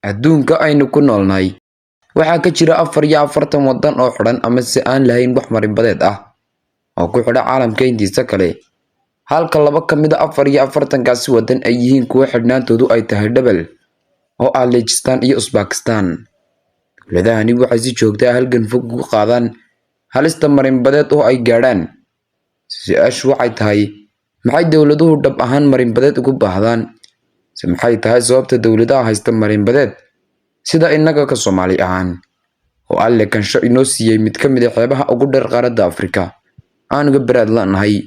Adduunka aynu ku noolnahay waxaa ka jira 44 waddan oo xidhan ama si aan lahayn wax marinbadeed ah oo ku xidha caalamka intiisa kale, halka laba ka mid ah 44-kaasi waddan ay yihiin kuwo xidhnaantoodu ay tahay double oo ah Liechtenstein iyo Uzbekistan. Dowladahani waxay si joogto ah halgan fog ugu qaadaan halista marinbadeed oo ay gaadhaan. Su'aashu waxay tahay, maxay dowladuhu dhab ahaan marinbadeed ugu baahdaan? Se maxay tahay sababta dowladaha haysta marinbadeed sida innaga ka Soomaali ahaan, oo Alle kansho inoo siiyey mid ka mid ah xeebaha ugu dheer qaaradda Afrika, aan uga baraad la'nahay?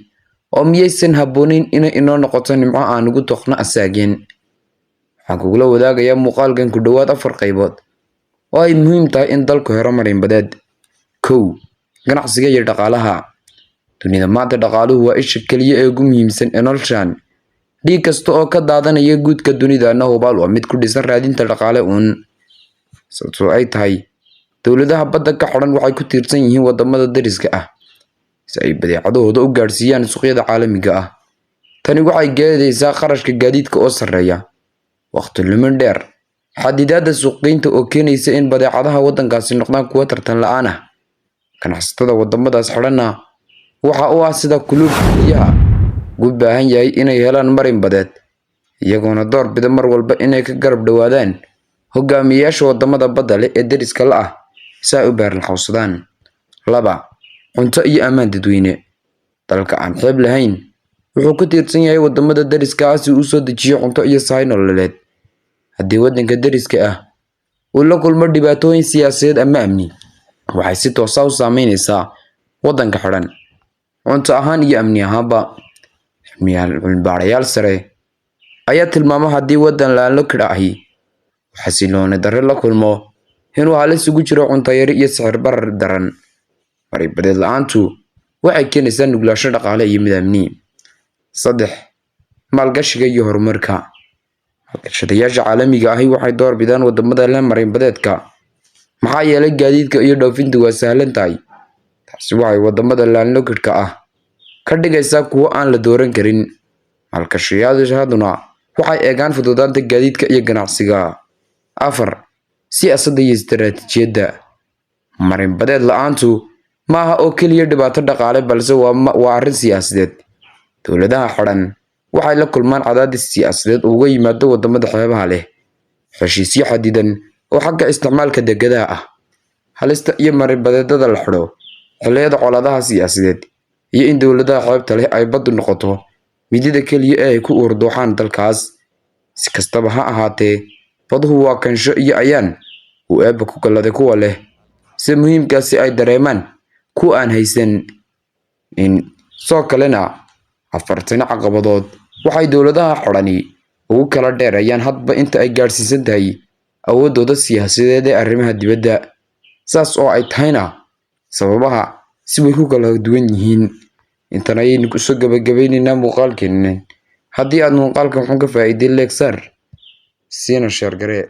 Oo miyaysan habboonayn inay inoo noqoto nimco aan ugu doqno asaageen? Waxaan kugula wadaagayaa muuqaalkan ku dhowaad afar qaybood oo ay muhiim tahay in dalku helo marinbadeed. 1. Ganacsiga iyo dhaqaalaha. Dunida maanta dhaqaaluhu waa isha keliya ee ugu muhiimsan ee noloshan. Dhiig kasta oo ka daadanaya guudka dunidana hubaal waa mid ku dhisan raadinta dhaqaale uun. Sababtoo ay tahay, dowladaha badda ka xidhan waxay ku tiirsan yihiin wadamada dariska ah si ay badeecadahooda u gaadhsiiyaan suuqyada caalamiga ah. Tani waxay keenaysaa kharashka gaadiidka oo sarreeya, waqti lumin dheer, xaddidaadda suuqgeynta oo keenaysa in badeecadaha waddankaasi noqdaan kuwo tartan la'aan ah. Ganacsatada wadamadaas xidhanna waxa uu ah sida kuluubka biyaha ugu baahan yahay inay helaan marin badeed, iyagoona door bida mar walba inay ka garab dhowaadaan hogaamiyeyaasha wadamada badda leh ee deriska la ah si ay u beerlaxawsadaan. 2. Cunto iyo ammaan dadweyne. Dalka aan xeeb lahayn wuxuu ku tiirsan yahay wadamada deriska ah si uu u soo dejiyo cunto iyo sahay nololeed. Haddii waddanka deriska ah uu la kulmo dhibaatooyin siyaasadeed ama amni, waxay si toos ah u saameynaysaa waddanka xidhan, cunto ahaan iyo amni ahaanba. Cilmi-baarayaal sare ayaa tilmaama haddii waddan landlocked ahi uu xasillooni darro la kulmo, inuu halis ugu jiro cunto yari iyo sicir barar daran. Marinbadeed la'aantu waxay keenaysaa nuglaansho dhaqaale iyo mid amni. 3. Maalgashiga iyo horumarka. Maalgashadayaasha caalamiga ahi waxay door bidaan wadamada leh marinbadeedka, maxaa yeelay gaadiidka iyo dhoofintu waa sahlan tahay. Taasi waxay wadamada landlocked-ka ah ka dhigaysaa kuwo aan la dooran karin. Maalgashadayaashuna waxay eegaan fududaanta gaadiidka iyo ganacsiga. 4. Siyaasadda iyo istaraatiijiyadda. Marinbadeed la'aantu ma aha oo keliya dhibaato dhaqaale, balse waa arrin siyaasadeed. Dowladaha xidhan waxay la kulmaan cadaadis siyaasadeed oo uga yimaada wadamada xeebaha leh, heshiisyo xadidan oo xagga isticmaalka dekedaha ah, halista iyo marinbadeedyada la xidho xilliyada colaadaha siyaasadeed, iyo in dowladaha xeebta leh ay baddu noqoto midida keliya ee ay ku uur-dooxaan dalkaas. Si kastaba ha ahaatee, baduhu waa kansho iyo ayaan uu Eebbe ku galladay kuwa leh, si muhiimkaasi ay dareemaan kuwa aan haysan. In soo kalena afartan caqabadood waxay dowladaha xidhani ugu kala dheereeyaan hadba inta ay gaadhsiisan tahay awooddooda siyaasadeed ee arrimaha dibadda. Saas oo ay tahayna, sababaha si way ku kala duwan yihiin. Intan ayaynu kusoo gabagabeynaynaa muuqaalkeena. Haddii aad muuqaalkan xun ka faa'iiday, like saar, siina share garee.